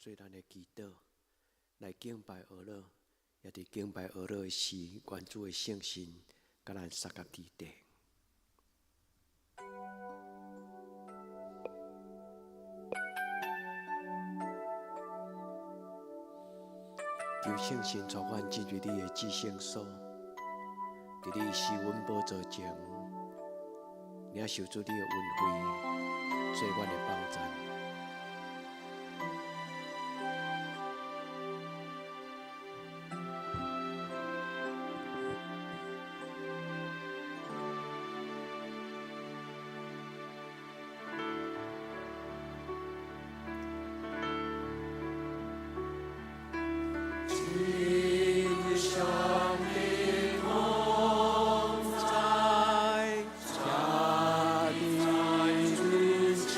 做咱的祈禱，來敬拜阿樂，也佇敬拜阿樂的時，願主的聖神佮咱相佮佇地。求聖神帶阮進入你的至聖所，佇你施恩寶座前，領受主你的恩惠，做阮的幫贊。真上的同在，加在主前。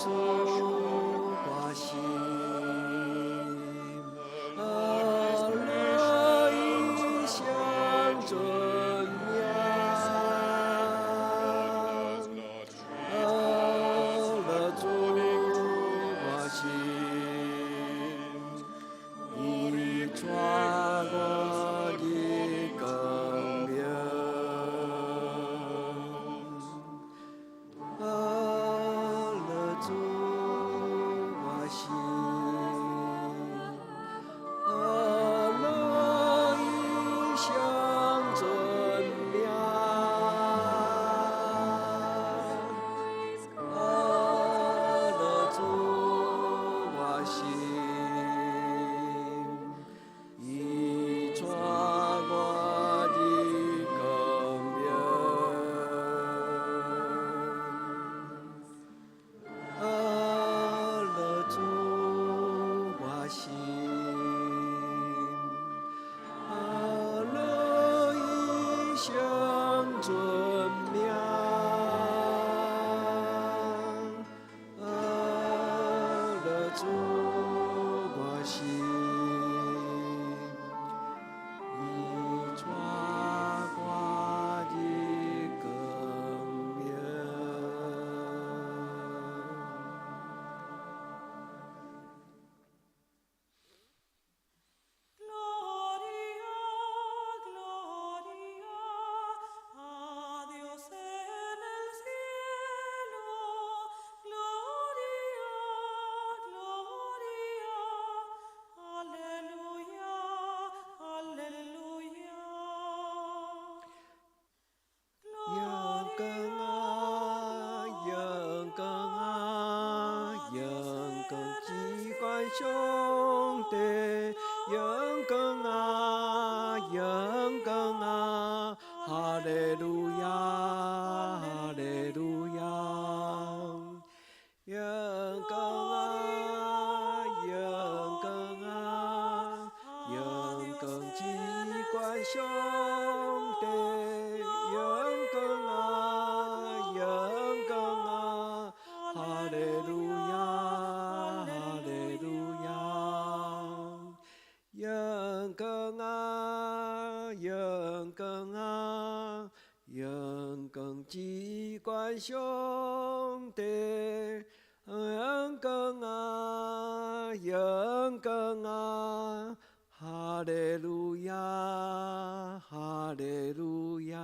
主我心，阿樂以相尊名，阿樂主我心，伊帶我入光明。阿樂主我心，阿樂以相尊名，阿樂主我心，伊帶我入光明。阿樂主我心，阿樂以相尊名，阿樂主我心，伊帶我入光明。 Gloria, gloria a Dios en el cielo. Gloria, gloria, aleluya, aleluya. 陽光啊，陽光啊，陽光至關上帝，陽光啊，陽光啊，哈利路亞，哈利路亞。陽光啊，陽光啊，陽光至關上帝，陽光啊，陽光啊，哈利路亞，哈利路亞。陽光啊，陽光啊，陽光至關上帝，陽光啊，陽光啊，哈利路亞，哈利路亞。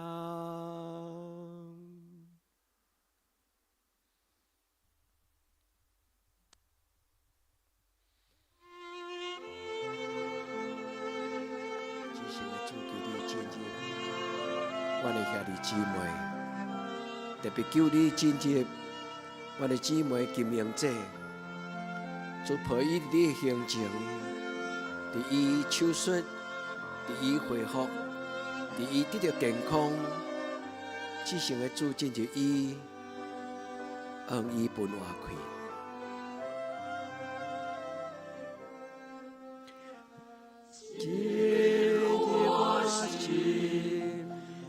至聖的主，求你進入阮的兄弟姊妹，特別求你進入阮的姊妹金英姐，主陪伊佇你的行程，佇伊手術，佇伊恢復，佇伊得著健康，至聖的主進入伊，讓伊分活開。進入我心，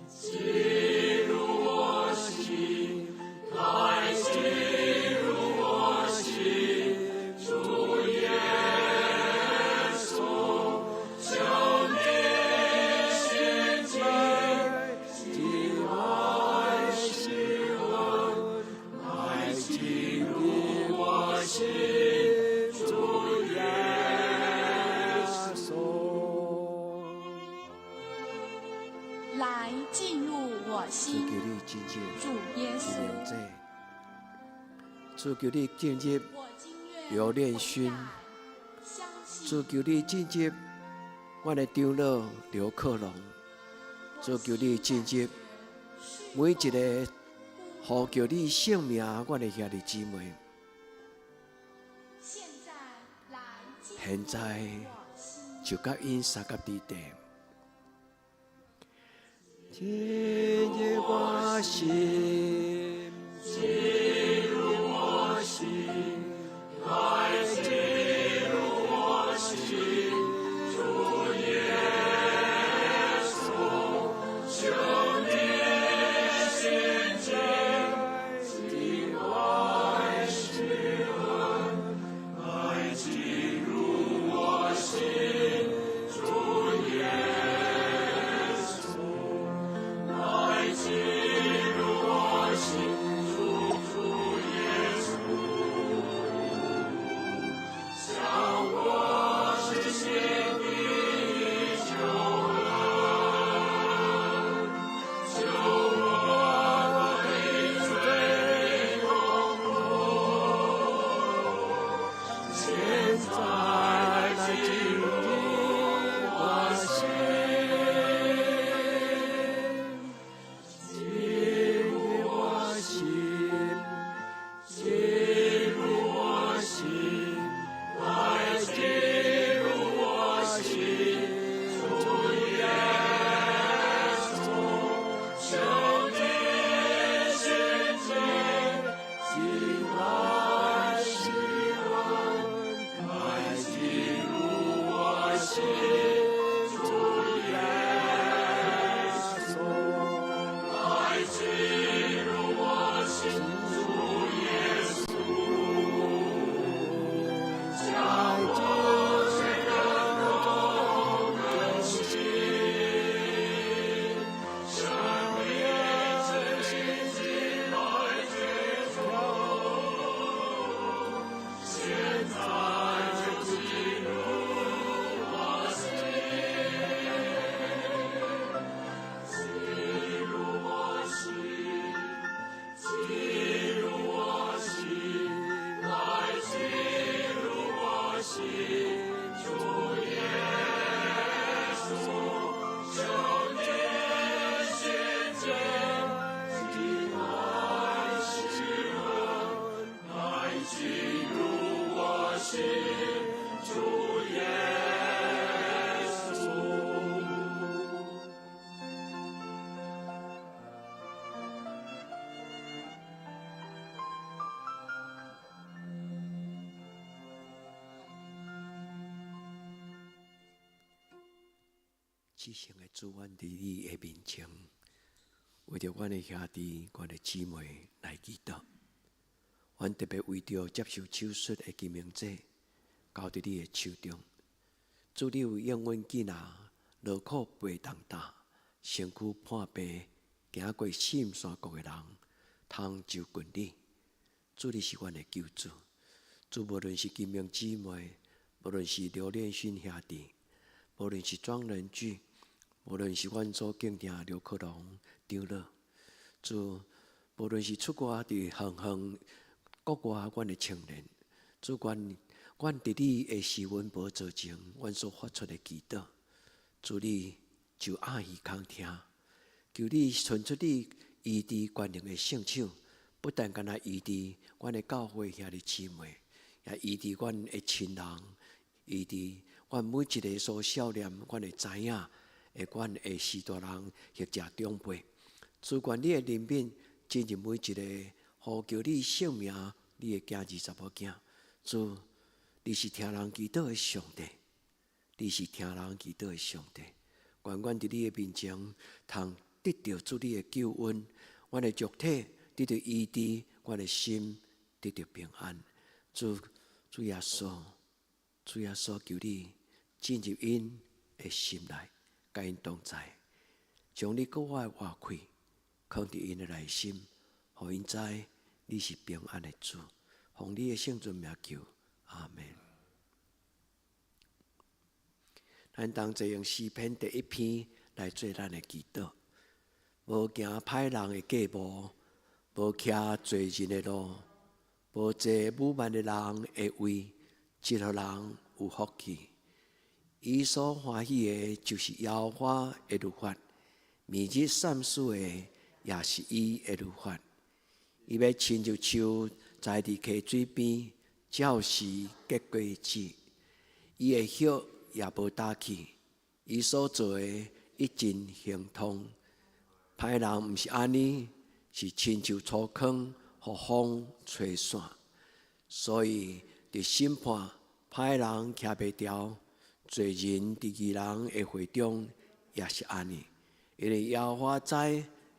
進入我心，來進入我心，主耶穌，求你先進，進我心，來進入我心，主耶穌。來進入我主心，求你進入主耶金穌，英姐，主求你進入我今願劉練勳，相信主求你進入阮的長老劉克龍，主求你進入每一個呼叫你姓名阮的兄弟姊妹，現在來進現在入我心，就佮𪜶相佮佇地。進入我心，進入我心，來進入我心，主耶穌，求你先進，進我心，至聖的主，阮佇你的面前，為著阮的兄弟、阮的姊妹來祈禱。阮特別為著接受手術的金明姐，交佇你的手中。主，你有應允囝兒勞苦背重擔，身軀破病，行過深山谷的人，通就近你。主，你是阮的救主。主，無論是金明姊妹，無論是劉連勳兄弟，無論是莊仁巨，無論是阮所敬聽劉克龍長老，主，無論是出外佇遠遠國外阮的青年，主，阮阮佇你的施恩寶座前，阮所發出的祈禱，主你就鴨耳空聽，求你伸出你醫治權能的聖手，不但干焦醫治阮的教會兄弟姊妹，也醫治阮的親人，醫治阮每一个所少年，阮會知影的阮的序大人或者長輩。主，願你的憐憫進入每一个呼叫你聖名，你的囝兒查某囝。主，你是聽人祈禱的上帝，你是聽人祈禱的上帝。願阮佇你的面前，通得著主你的救恩，阮的肉體得著醫治，阮的心得著平安。主，主耶穌，主耶穌，求你進入𪜶的心內，佮𪜶同在，將你閣活的話氣囥佇𪜶的內心，予𪜶知你是平安的主。奉你的聖尊名求，阿門。咱同齊用詩篇第一篇來做咱的祈禱。無行歹人的計謀，無徛罪人的路，無坐侮慢的人的位，這予人有福氣。伊所歡喜的，就是耶和華的律法；每日散思的，也是伊的律法。伊欲親像樹栽佇溪水邊，照時結果子。伊的葉也無焦去，伊所做的一盡亨通。歹人毋是按呢，是親像粗糠，予風吹散。所以佇審判，歹人徛袂牢，罪人佇義人的會中也是按呢。因為耶和華知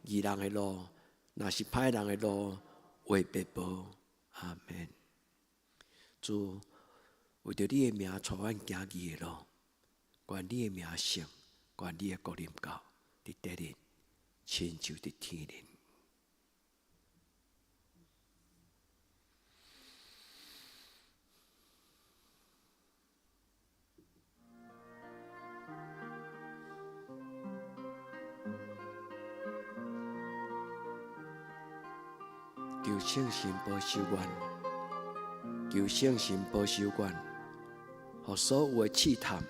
義人的路，若是歹人的路，話必無。阿門。主，為著你的名，帶阮行義的路，願你的名聖，願你的國臨到，佇地裡，親像佇天頂。求聖神保守阮，求聖神保守阮，予所有的試探，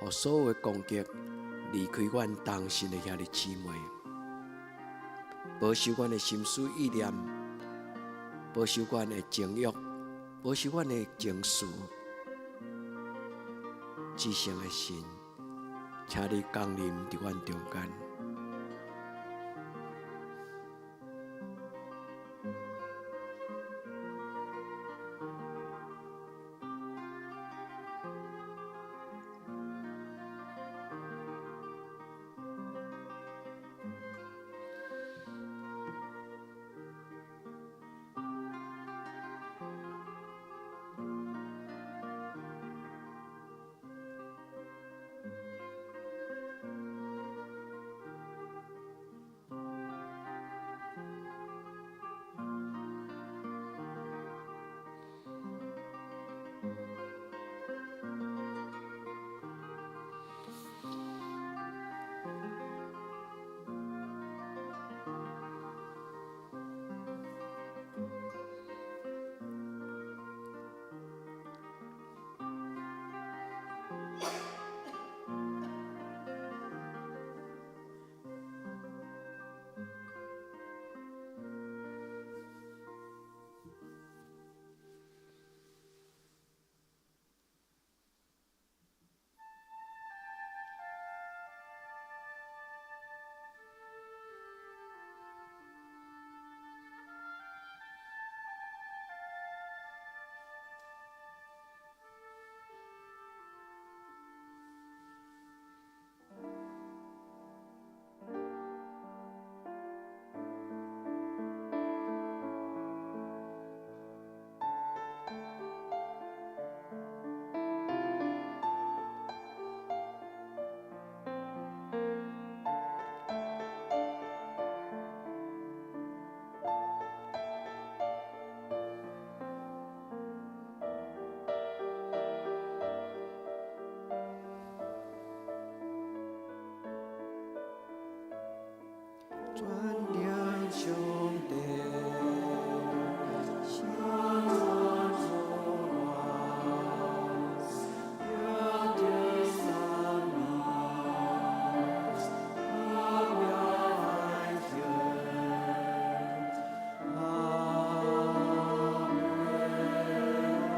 予所有的攻擊離開阮同信的兄弟姊妹，保守阮的心思意念，保守阮的情慾，保守阮的情緒。至聖的神，請你降臨佇阮中間。全能上帝，上全所爱，迎接赞美，荣耀爱恨。阿门，阿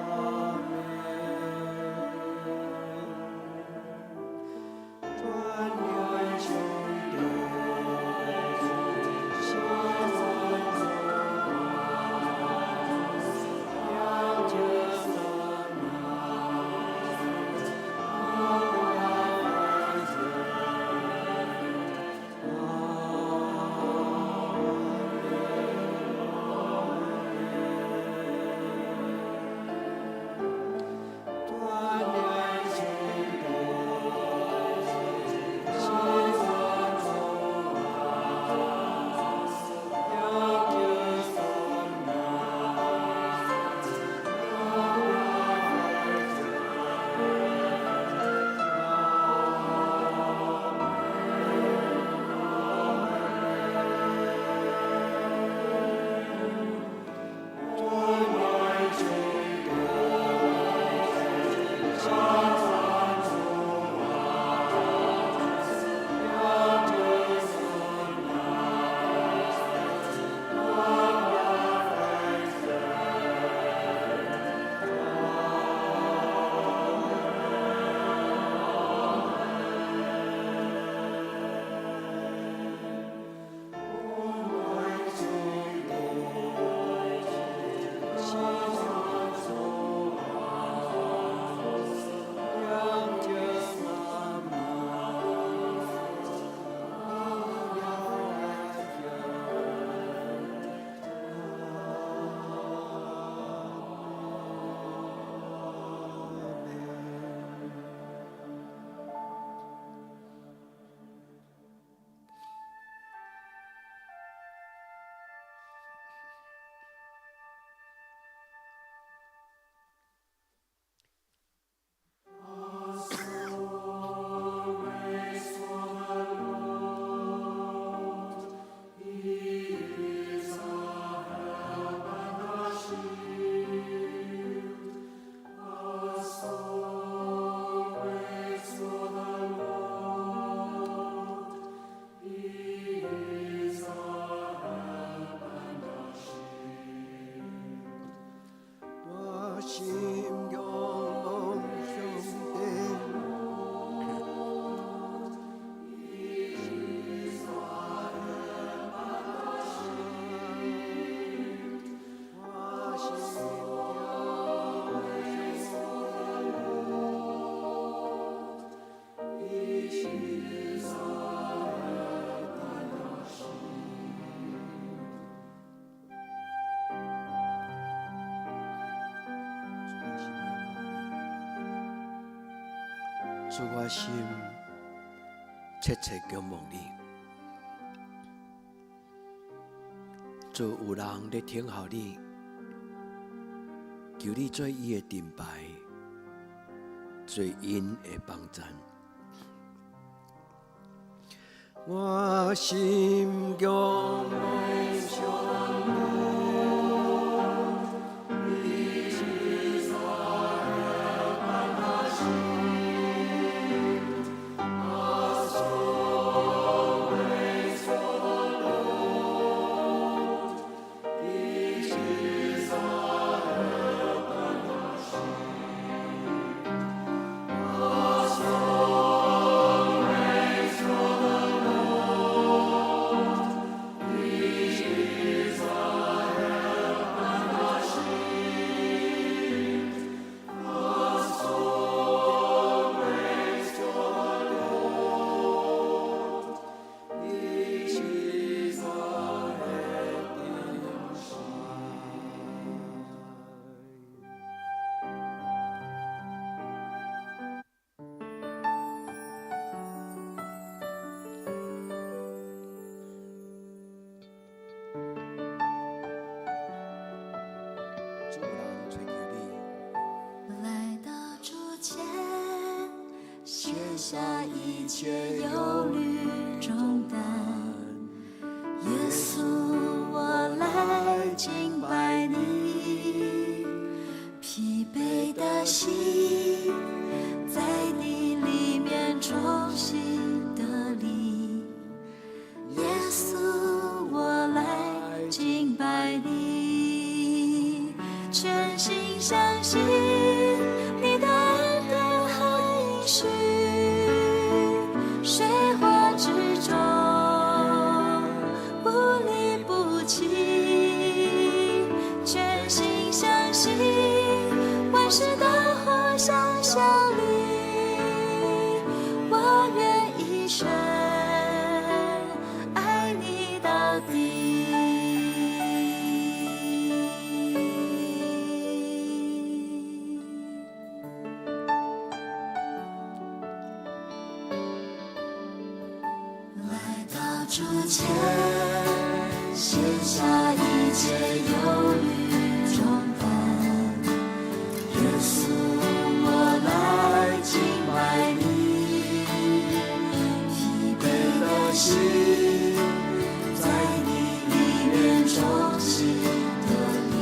门。全能上帝，上全所爱，迎接赞美，荣耀爱恨。阿门，全能上帝，上全所爱，迎接赞美，荣耀爱恨。全能上帝，上全所爱，迎接赞美，荣耀爱恨。上帝，上全所爱，迎接赞美，荣耀爱恨。阿门。我心仰望上帝，我心仰望上帝，伊是我的主，我心切切仰望你。主，有人咧等候你，求你做伊的盾牌，做𪜶的帮赞。我心仰望上帝，伊是我的伊是我的盾牌。主，有人揣求你，來到主前，卸下一切憂慮重擔，相信你的恩典和應許，水火之中不離不棄，全心相信萬事都互相效力，我願一生愛你到底。來到主前，卸下一切憂慮重擔。耶穌，我來敬拜你，疲憊的心在你裡面重新得力。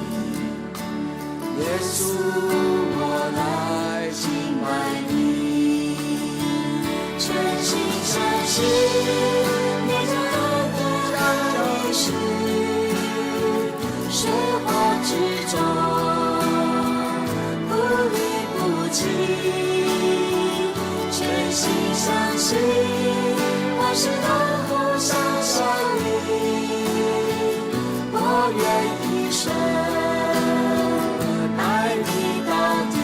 耶穌，我來敬拜你，全心相信你的恩典和應許，水火之中不離不棄，全心相信萬事都互相效力，我願一生愛你到底，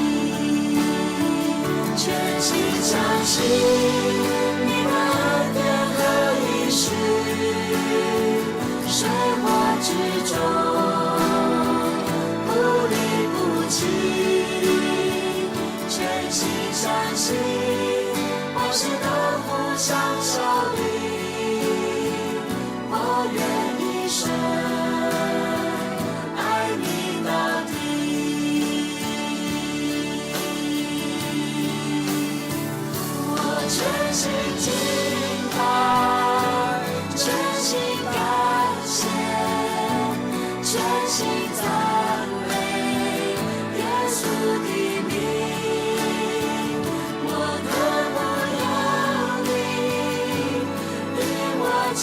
全心相信你的恩典和應許，水火之中不離不棄，全心相信萬事都互相效力，我願一生愛你到底。我全心敬拜，全心感謝，全心讚美耶穌的名。我渴慕有你與我親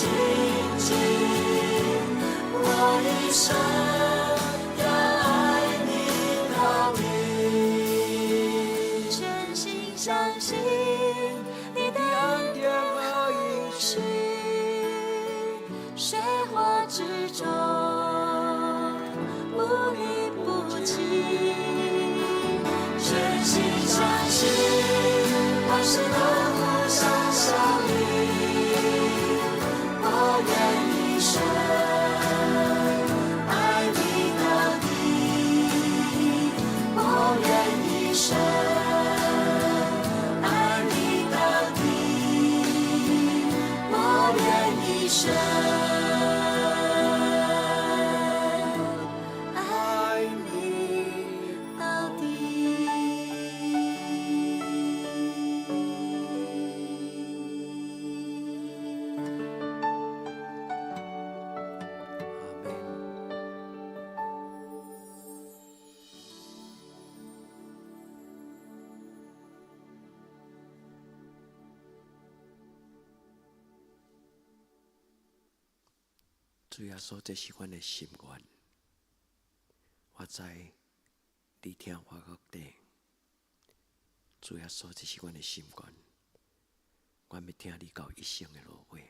近，我一生要愛你到底。全心相信你的恩典和應許，水火之中不離不棄，全心相信萬事都互相效力，我願一生愛你到底，我願一生愛你到底，我願一生愛你到底。阿門。主耶穌，這是阮的心願。我知你疼我到底。主耶穌，這是阮的心願。阮欲疼你到一生的落尾。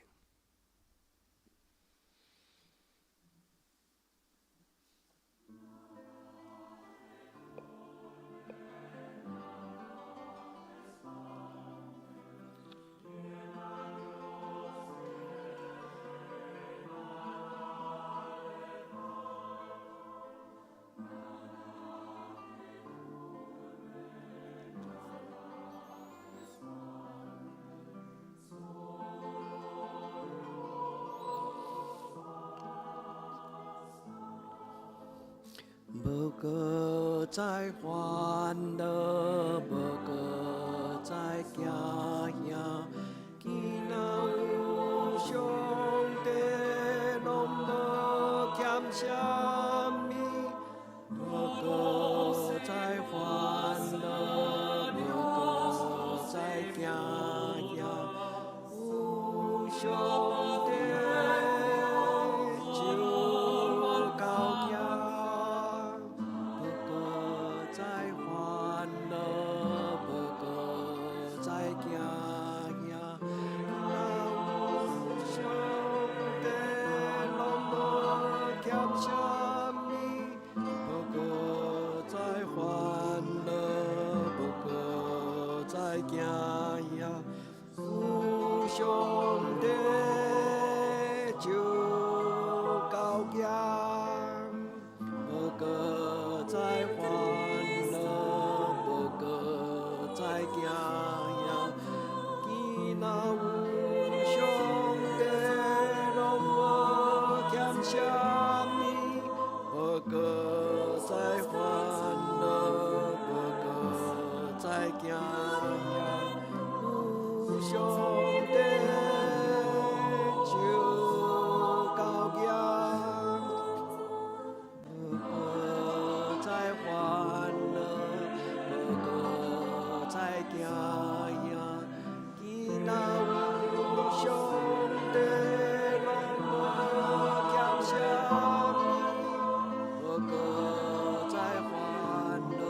無閣再煩惱，無閣再驚嚇，囝若有上帝，攏無欠啥物。無閣再煩惱，無閣再驚嚇，有上帝就夠行。無閣再欠啥物，無閣再煩惱，無閣再驚嚇，有上帝就夠驚，無閣再煩惱，無閣再驚嚇，囝若有上帝，攏無欠啥物，無閣再煩惱，無閣再驚嚇，有上帝就夠驚，無閣再煩惱，無閣再驚嚇，囝若有上帝，攏無欠啥物，無閣再煩惱，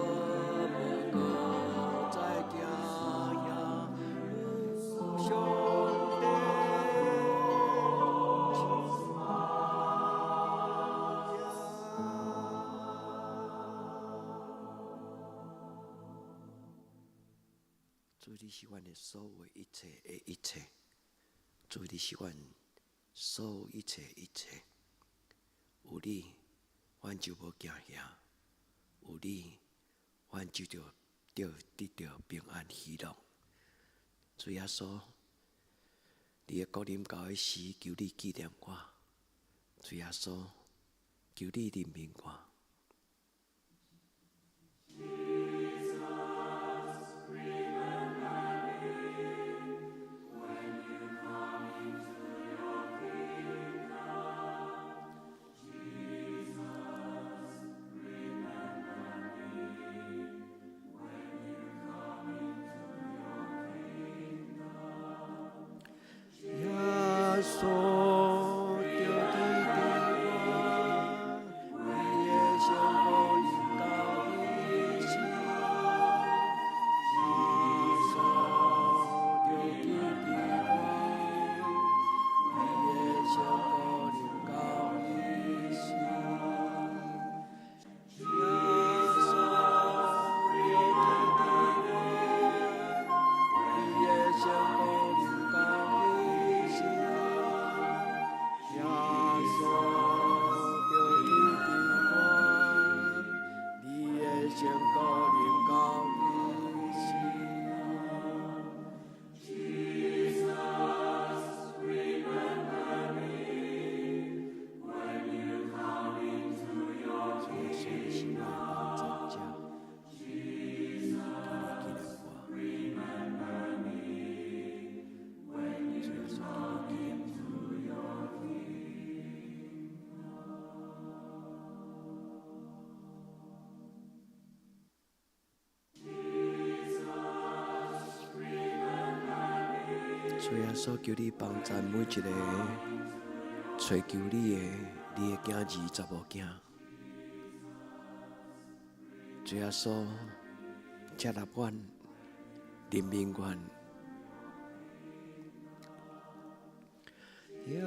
無閣再驚嚇，有上帝就夠驚。主，你是阮的所有一切的一切，主，你是阮所有一切一切。有你，阮就無驚嚇；有你，阮就著得著平安喜樂。主耶穌，你的國臨到彼時，求你紀念我。主耶穌，求你憐憫我。耶穌著記得我，你的聖國臨到彼時。耶穌著記得我，你的聖國臨到彼時。耶穌著記得我，你的聖國臨到彼時。耶穌著記得我，你的聖國臨到彼時。 Jesus, remember me when you come into your 主耶穌，你是我的幫贊者，求你紀念我。主耶穌，求你紀念我。主耶穌，求你幫贊每一個揣求你的，你的囝兒、查某囝。主耶穌，接納阮，憐憫阮。耶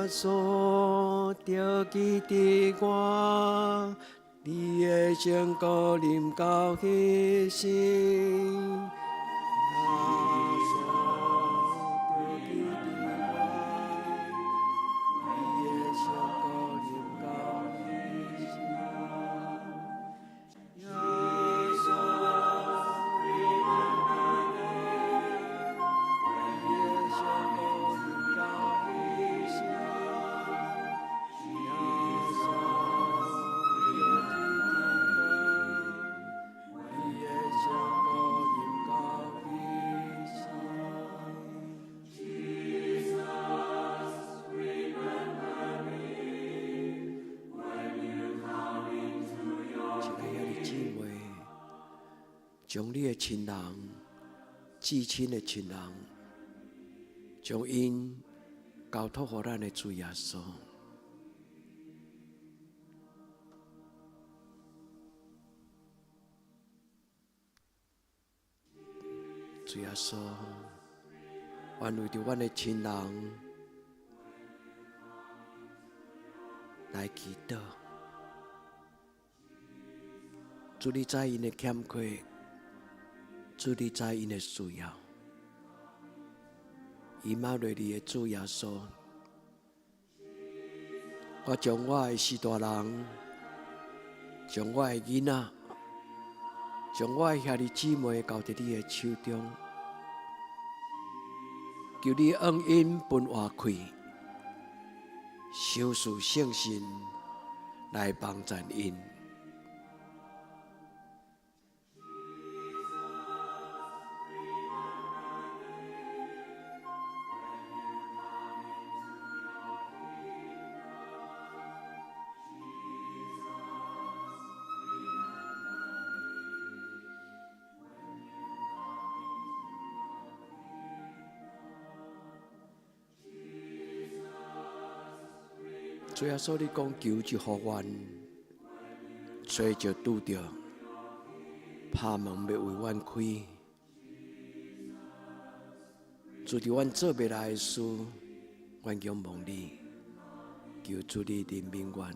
穌，著記得我，你的聖國臨到彼時。耶穌，著記得我，你的聖國臨到彼時。耶穌，著記得我，你的聖國臨到彼時。耶穌，著記得我，你的聖國臨到彼時。 Jesus, remember me when you come into your 親愛的兄弟姊妹，將你的親人、至親的親人，將𪜶交託予咱的主耶穌。主耶穌，願為著阮的親人，來祈禱。主你知𪜶的欠缺，主你知𪜶的需要。以馬內利的主耶穌，我將我的序大人，將我的囡仔，將我的兄弟姊妹交佇你的手中，求你向𪜶分活氣，賞賜聖神來幫贊𪜶。主耶穌，你講求就予阮，揣就拄著，拍門欲為阮開。主佇阮做袂來的事，阮仰望你，求主你憐憫阮。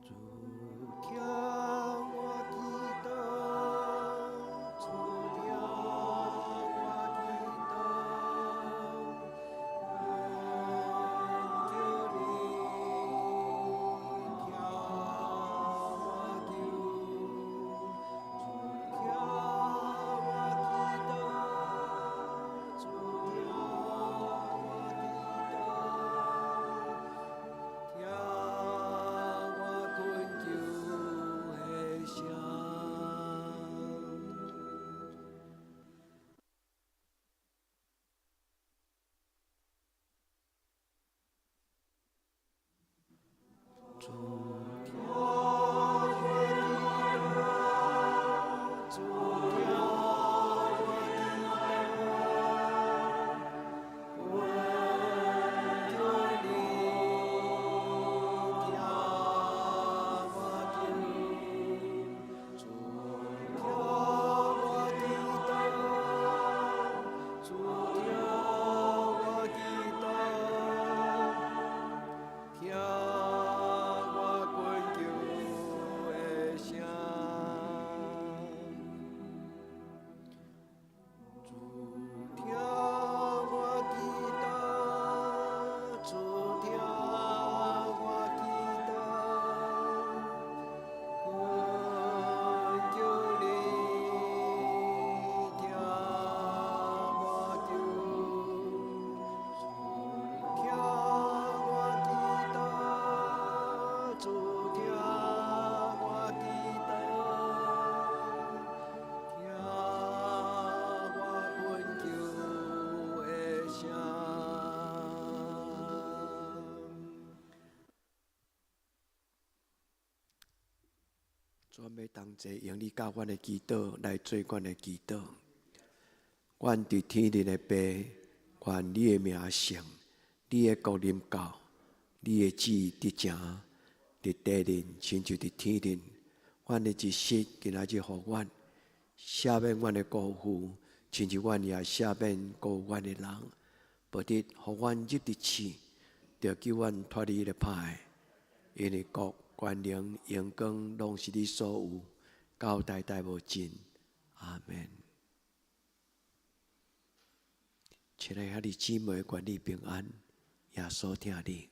主聽我祈禱，主聽我祈禱，懇求你聽我求，主聽我祈禱，主聽我祈禱，聽我懇求的聲。主聽我祈禱，主聽我祈禱，懇求你聽我求，主聽我祈禱，主聽我祈禱，聽我懇求的聲。主聽我祈禱，主聽我祈禱，懇求你聽我求，主聽我祈禱，主聽我祈禱，聽我懇求的聲。主欲同齊用你教阮的祈禱來做阮的祈禱。阮佇天頂的父，願你的名聖，你的國臨到，你的旨意得成，佇地面親像佇天頂。阮的一食今仔日予阮，赦免阮的辜負，親像阮也赦免辜負阮的人。無得予阮入佇試，著救阮脫離彼个歹的。因為國、權能、榮光，攏是你所有，到代代無盡。阿門。親愛兄弟姊妹，願你平安，耶穌疼你。